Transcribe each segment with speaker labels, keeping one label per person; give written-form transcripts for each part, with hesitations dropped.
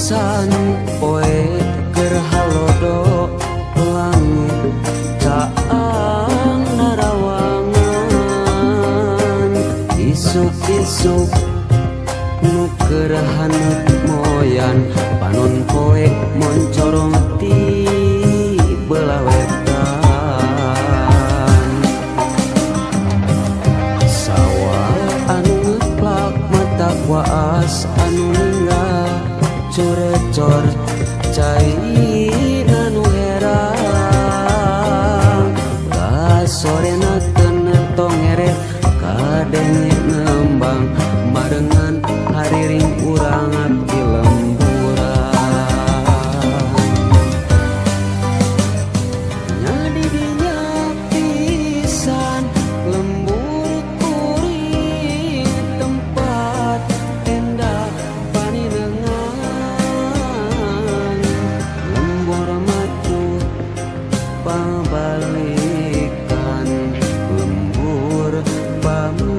Speaker 1: pisan poe keur halodo langit caang narawangan. Isuk-isuk nu keur haneut moyan panon poe moncorong ti belah wetan. Sawah anu ngeplak mata waas anu ninggal curecor cai anu herang. Kasorena teu tongere kadenge ngembang barengan hariring urang abdi lemburan. Nya di dinya pisan lembur kuring tempat endah paninengan. Lembur matuh pabalikan lembur pamidangan.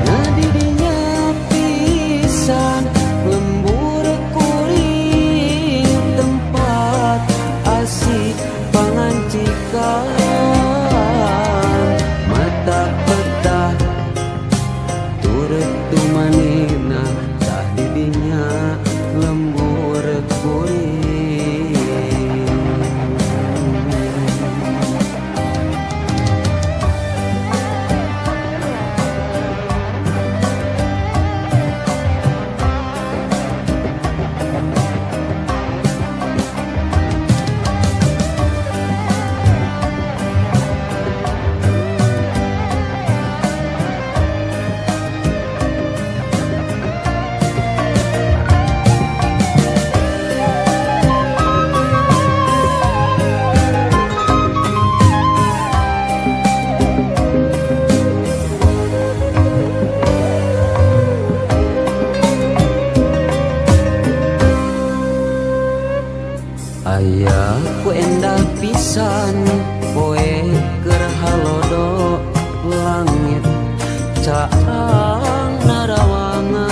Speaker 1: Nya di dinya pisan lembur kuring tempat asih pangancikan. Mata petah turut tumanina tah di dinya lembur kuring. Aya ku endah pisan poe keur halodo langit caang narawangan.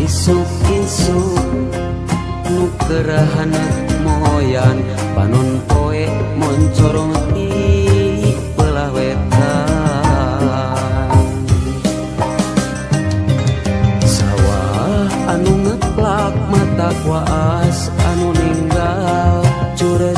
Speaker 1: Isuk-isuk nu keur haneut moyan panon poe moncorong ti belah wetan. Sawah anu ngeplak mata waas anu ninggal cure